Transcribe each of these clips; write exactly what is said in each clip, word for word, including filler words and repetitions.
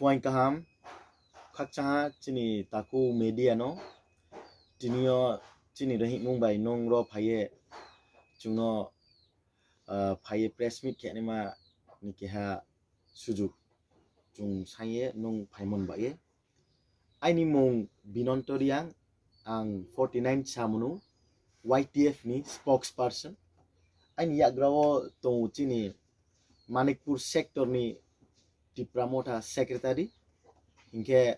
Puaing kaham, khakchangha chini taku media no, tini o chini rohingmung bai nung ro phaiye chwngno, ah, phaiye press meet khe naima ni keha sujuk chwng saiye nung phaimon bai. Aini mung Binonto Riang, ang forty nine Samunu, Y T F ni spokesperson. Aini yagra o tongo chini Manikpur sector ni Tipra Motha secretary. Hinkhe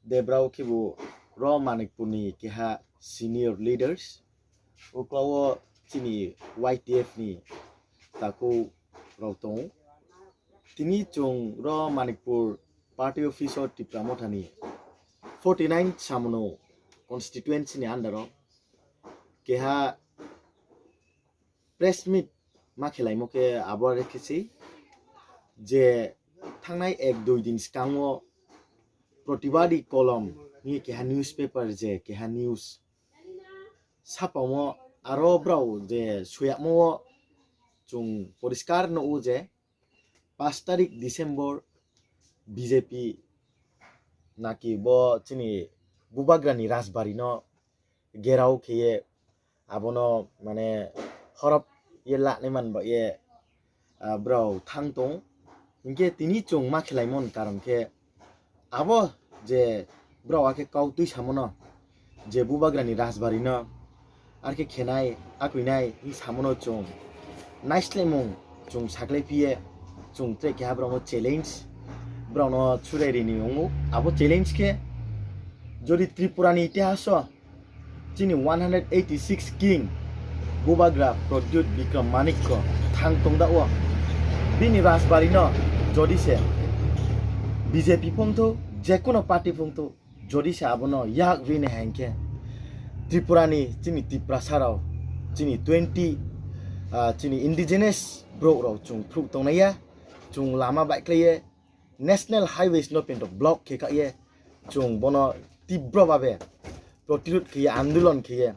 Debrao khebu ro Manikpur ni keha senior leaders. Uklao chini Y T F ni taku rok tongo. Tini chwng ro Manikpur party office o Tipra Motha ni forty nine Samunu constituency ni under o keha press meet ma khelaimo khe abo are khe se je thangnai ek dui din swkango Pratibadi Kolom ni keha newspaper je keha news sapamo aro brao je suyakmo o chwng poriskar nukgo je pash tarik December B J P naki bo chini bubagrani rajbari no gerao kheye abono mane horop ye lani man ba ye, ah, brao thang tong. Hinkhe tini chwng ma khelaimon karon khe abo je brao akhe kau twi samono je bubagrani rajbari no arkhe khenai, akuinai, hi samono chwng naislemung chwng saklai phiye chwng tre keha brao no challenge, brao no churai rini wngo. Abo challenge khe jodi Tripura ni itihas o chini one hundred eighty six king bubagra Pradyut Bikram Manikko thang tongda o bini rajbari no jodi se B J P phungthu, jekuno party phungthu, jodi se abono yak rini hai hinkhe Tripura ni chini Tiprasa rao chini twenty, ah, chini indigenous borok rao chwng phruh tongnai ya, chwng lama baikhlai ye, national highways no pinto block khe kha ye, chwng bono tibro babe protirud khe ye, andolon khe ye,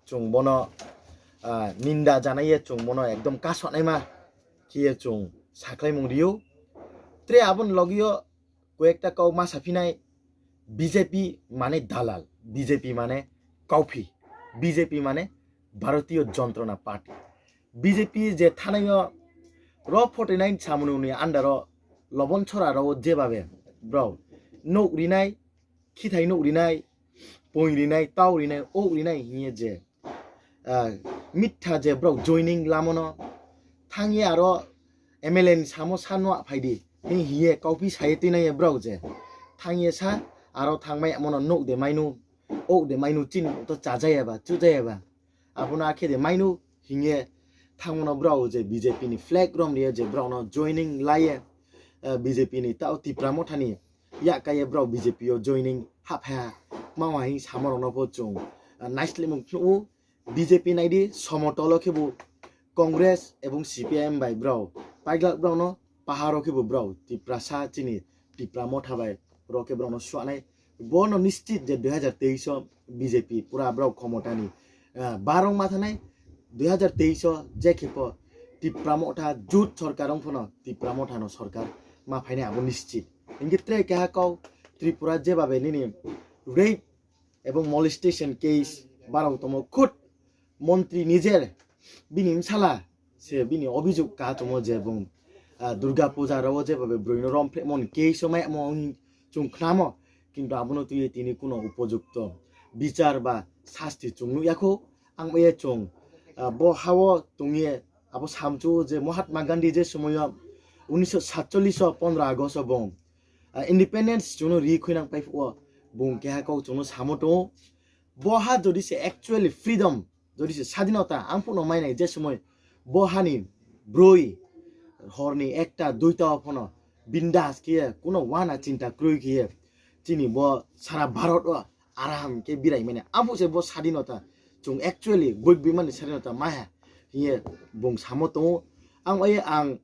chwng bono, ah, ninda janai ye, chwng bono ekdom kasonai ma khe ye chwng sakhlai mung rio. Tre aboni logi o koyekta kau ma saphinai, B J P mane dalal, B J P mane kauphi, B J P mane Bharatiya Jantrona Party. B J P je thanai o ro forty nine Samunu ni under o Lobon Sora rao jebabe brao nuk rinai, khithai nuk rinai, poing rinai, tau rinai, ok rinai hiye je ah, mitha je brao joining lamono thangye aro M L A ni samo sa nua phaidi. Hing hiye kauphi saye twi nangye brao je. Thangye sa aro thangmai amono nuk de mainu, ok de mainu chini to chajaya ba, chujaya ba. Abono akhe de mainu hingye thangmano brao je B J P ni flag rom riye je brao no joining laye, ah, B J P ni tao Tipra Motha ni yak kaiye brao B J P o joining hapha mawa hing samorokno pho chwng, ah, naislemung phnugo. B J P naidi somotolo khebu Congress ebong C P I M bai brao paiglak brao no paharo khebu brao Tiprasa chini Tipra Motha bai ro khe brao no swanai. Bono nischit je dui hajar teis o B J P pura brao khomotani, ah, barong ma thanai. Dui hajar teis o je khe pho Tipra Motha jut sorkar wng phano Tipra Motha no sorkar ma phainai abo nischit. Hinkhe tre keha kau Tripura jebabe nini rape ebong molestation case barao tomo khud montri nijer bini msala se bini obijog ka tomo je bung, ah, Durga Puja rao jebabe broi no rom phre mon case o mai mo wng chwng khnamo, kintu abono twiwi tini kuno upojukto bichar ba sasti chwng nukya kho. Ang maya chwng, ah, bo hao tongye abo samchu je Mahatma Gandhi je somoyo unisho satchollish o pondro August o bung, ah, independence chwngno ri khuinang pai phuo bung keha kau chwngno samo tongo. Bo ha jodi se actually freedom, jodi se sadinota ang phano mainai je somoi bo hani broi horni ekta duita o phano bindas khe kuno wana chinta kroi khe chini bo sara Bharat o aram khe birai mane. Abo se bo sadinota chwng actually buk bimani sadinota maya hiye bung samo tongo. Ang bai ang,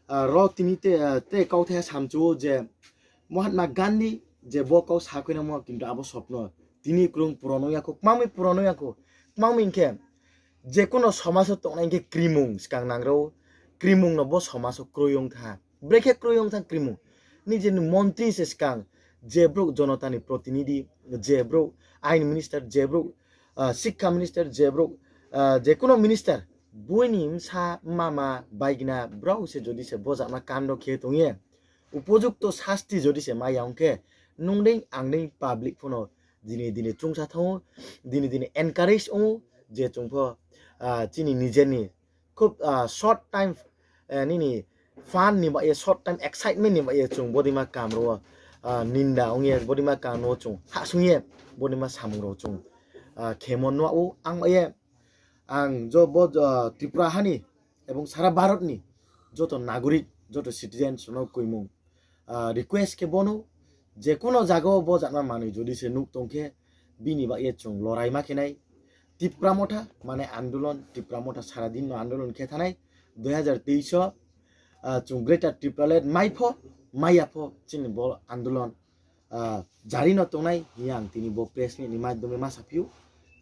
ah, ro tini te, ah, te kau the samchu je Mahatma Gandhi je bo kau sakhuinamo kintu abo sopno tini kwrwng puron wngya kho, kwmangmi puron wngya kho, kwmangmi hinkhe je kuno somaso tongnai hinkhe krimung swkang nangrao, krimung no bo somaso kroi wngkha, brekhe kroi wngkha krimung, nijeni montri se swkang, je borok jonotani protinidhi, je borok ain minister, je borok, ah, sikha minister, je borok, ah, je kuno minister, buini msa mama baigna borok se jodi se bojakna kando khe tongye, upojukto sasti jodi se maya hwnkhe, nungdeng angdeng public phano dini dini chungsa thango, dini dini encourage wngo, je chwngpho, ah, chini nijeni khub, ah, short time, eh, nini fun ni baye, short time excitement ni baye chwng bodima kam ro, ah, ninda ongye bodima kam ro chwng hasungye bodima samung ro chwng, ah, khemo nwa o ang baye ang jo bo, ah, Tripura hani ebong sara Bharat ni joto nagorik, joto citizens no kuimung, ah, request khe bono, je kuno jaga o bo jatma manwi jodi se nuk tongkhe, bini bagwi chwng lorai ma khenai. Tipra Motha mane andolon, Tipra Motha sara din no andolon khe thanai. Dui hazar teis o, ah, chwng Greater Tipraland maipho, maiyapho chini bo andolon, ah, jari no tongnai hiya ang tini bo press meet ni madhyome ma saphio.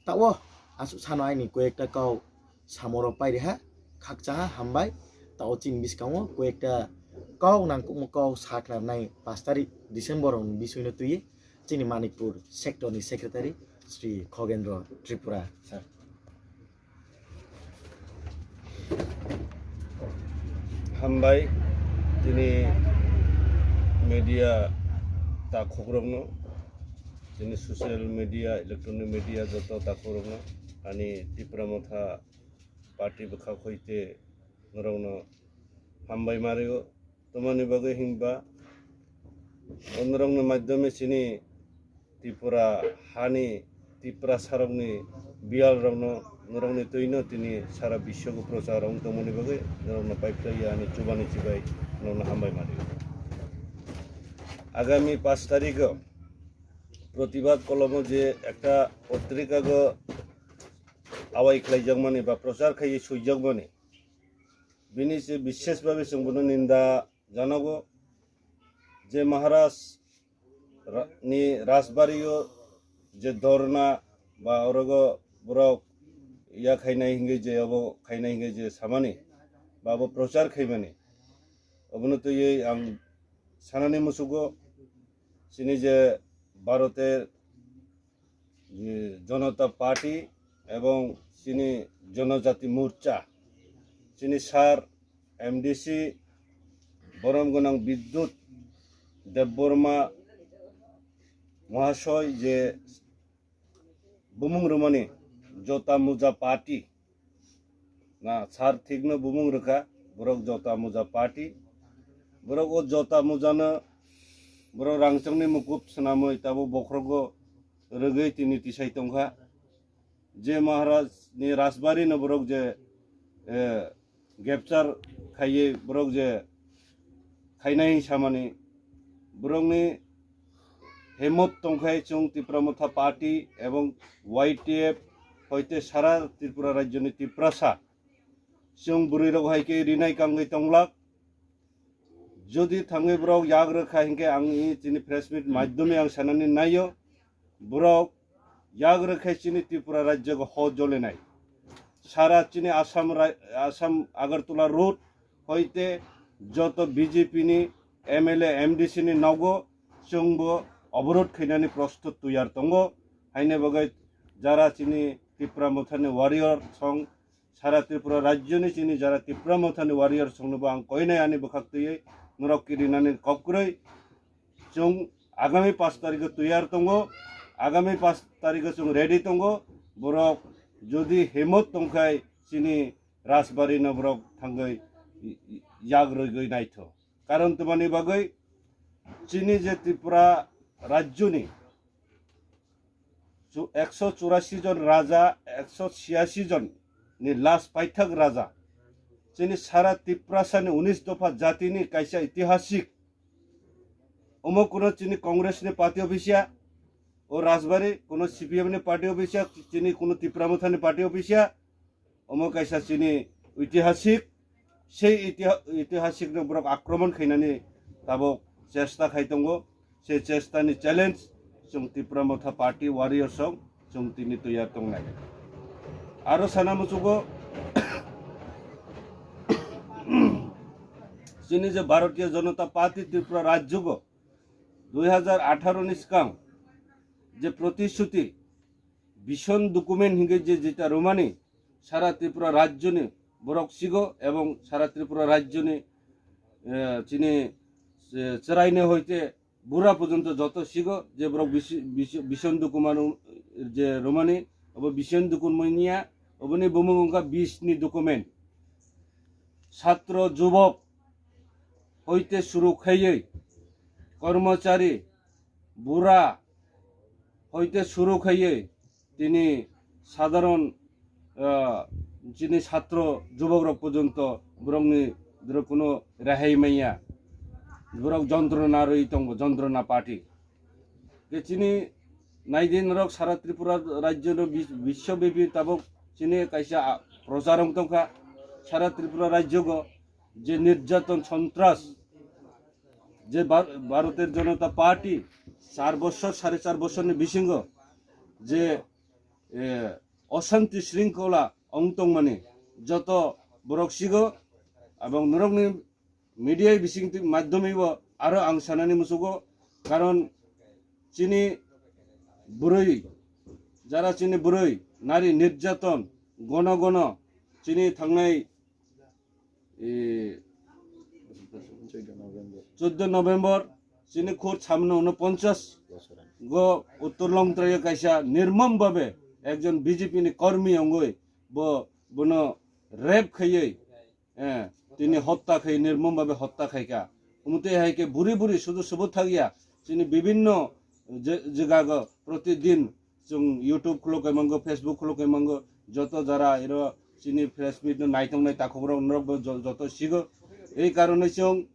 Tao asuk sano aini koyekta kau samoro pairiha, khakchaha, hambai. Tao chini biskango koyekta kau nangkukmo kau sakhnarnai pash tarik December ni bisoi no twi chini Manikpur sector ni secretary Shri Khogendro Tripura sir. Hambai tini media takhukrokno, tini social media, electronic media joto takhukrokno ani Tipra Motha party bwkhak hoite norokno hambai mario. Tamoni bagwi hinba norokni madhyome chini Tripura hani Tiprasarokni biyalrokno norokni twino tini sara bisyogo prochar wng tongmani bagwi norokno paiphlaiya ani chubani chibai norokno hambai mani. Agami pash tarikho protibad kolomo je ekta potrikago awai khlaijakmani ba prochar khaiwi swijakmani, bini se bishesh bhabe chwng bono ninda janogo je Maharaj ra-, ni Rajbari o je dhorna ba orogo borok ya khainai hinwi je obo khainai hinwi je samani ba obo prochar khaimani, obono twiwi ang sanani muchugo chini je Bharoter je Janata Party ebong chini Janajati Morcha, chini sir M D C borom gwnang Bidyut Debbarma Mahasoy je bumung rwmani Jota Muja Party, na sir thikno bumung rwkha, borok Jota Muja Party. Borok o Jota Mujano borok rangchakni mukup swnamwi tabuk bokhrogo rwgwi tini tisai tongkha. Je Maharaj ni Rajbari no borok je, eh, capture khaiwi borok je khainai samani borokni hemot tongkhai chwng Tipra Motha Party ebong Y T F hoite sara Tripura rajyoni Tiprasa chwng bwrwi rok hai khe rinai kangwi tonglak. Jodi thangwi borok yak rwkha hinkhe ang i chini press meet madhyome ang sanani naio, borok yak rwkhe chini Tripura rajyogo ho jolinai. Sara chini Assam rai-, Assam Agartala road hoite joto B J P ni M L A, M D C ni nogo chwngbo oborod khainani prostut tuyar tongo. Haini bagwi jara chini Tipra Mothani warrior song sara Tripura rajyoni chini jara Tipra Mothani warrior songnobo ang koinai ani bwkhak twiwi norok kirinani kok kwrwi. Chwng agami pash tarikho tuyar tongo, agami pash tarikho chwng ready tongo. Borok jodi hemot tongkhai chini Rajbari no borok thangwi yak rwgwi naitho. Karon twmani bagwi chini je Tripura rajyoni chu-, ekso churasi jon raja, ekso chiyasi jon ni last paithak raja. Chini sara Tiprasani unis dopha jatini kaisa itihasik. Omo kuno chini Congress ni party office ya, o Rajbari kuno C P M ni party office ya, chini kuno Tipra Mothani party office ya. Omo kaisa chini itihasik, sei itiha-, itihasikno borok akromon khainani tabuk chesta khai tongo. Sei chestani challenge chwng Tipra Motha Party warrior song chwng tini tiyar tongnai. Aro sana muchugo Tini je Bharatiya Janata Party Tripura rajyogo dui hajar atharo ni swkang je protishruti vision document hinge je jeta romani sara Tripura rajyoni borok sigo ebong sara Tripura rajyoni, eh, chini, eh, chwraini hoite bura porjonto joto sigo je borok bisi-, bisi-, vision document je romani obo vision document manya oboni bumung wngkha bis ni document. Satro jubok hoite suru khaiwi, kormochari, bura hoite suru khaiwi, tini sadharon, ah, chini satro jubok rok porjonto borokni borok kuno rehai manya, borok jontrona rwi tongo, jontrona party. Ke chini naidi norok sara Tripura rajyo no bis-, biswobepi tabok chini kaisa, ah, prochar wng tongkha. Sara Tripura rajyo go je nirjaton sontras je Bhar-, Bharoter Janata Party char bochor, sare char bochor ni bisingo je, eh, oshanti shringkhola wng tongmani joto borok sigo, abong norokni media bising twi madhyome bo aro ang sanani musugo, karon chini bwrwi, jara chini bwrwi nari nirjaton gono gono chini thangnai, e, choddo November chini khur samno unoponchas go Uttor Longtrai kaisa nirmom babe ekjon B J P ni kormi wngwi bo bono rape khaiwi, eh, tini hotta khai, nirmom babe hotta khaika. Umtwi hai khe buri buri sudu subut thakya. Chini bibinno je-, jegago protidin chwng YouTube khulo kai mango, Facebook khulo kai mango, joto jara iro chini press meet no naitongnai takhukrok norok bo jo-, joto sigo. Ei karone chwng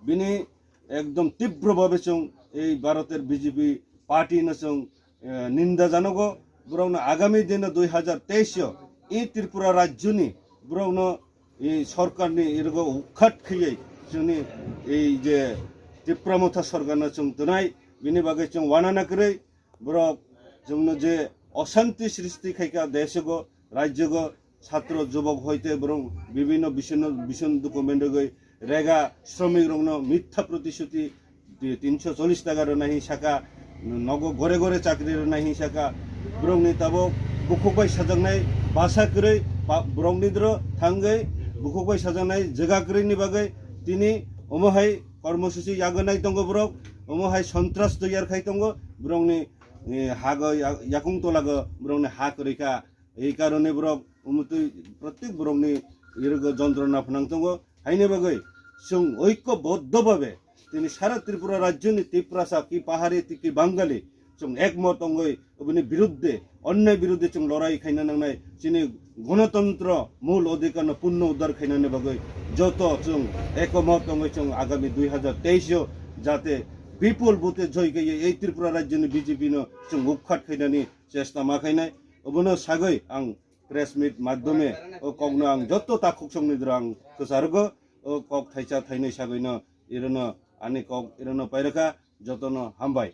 bini ekdom tibro babe chwng ei Bharoter B J P party no chwng, eh, ninda janogo. Borokno agami dino dui hajar teis o i Tripura rajyoni borokno i sorkarni irogo ukhat khaiwi chwngni ei je Tipra Motha sorkarno chwng twnai, bini bagwi chwng wanana kwrwi. Borok chwngno je oshanti srishti khaika desogo, rajyogo, satro jubok hoite borok bibinno bisonno, bison document rwgwi rega, sromik rokno mitha protishuti, ti-, tinsho chollish taka rwna hin saka, nogo gore gore chakri rwna hin saka, borokni tabok bukhuk bai sajaknai basa kwrwi, ba-, borokni dro thangwi bukhuk bai sajaknai jaga kwrwini bagwi tini omo hai kormosuchi yago nai tongo borok, omo hai sontras toyar khai tongo borokni, eh, hago ya-, yakung tolago borokni ha kwrwi kha. Ei karone borok umutwi protek borokni irogo jontrona phnang tongo. Haini bagwi chwng oikoboddo babe tini sara Tripura rajyoni Tiprasa ki Pahari ki Bangali chwng ekmot wngwi oboni biruddhe, onnai biruddhe chwng lorai khaina nangnai. Chini gonotontro mul odhikarno punno uddar khainani bagwi joto chwng ekomot wngwi chwng agami dui hajar teis o jate bipul vote joy kaiye ei Tripura rajyoni B J P no chwng ukhat khainani chesta ma khainai. Obono sagwi ang press meet madhyome o kokno ang joto takhuk songni dra ang kwchargo, o kok thaisa thainwi sagwino irono ani kok irono pairokha, jotono hambai.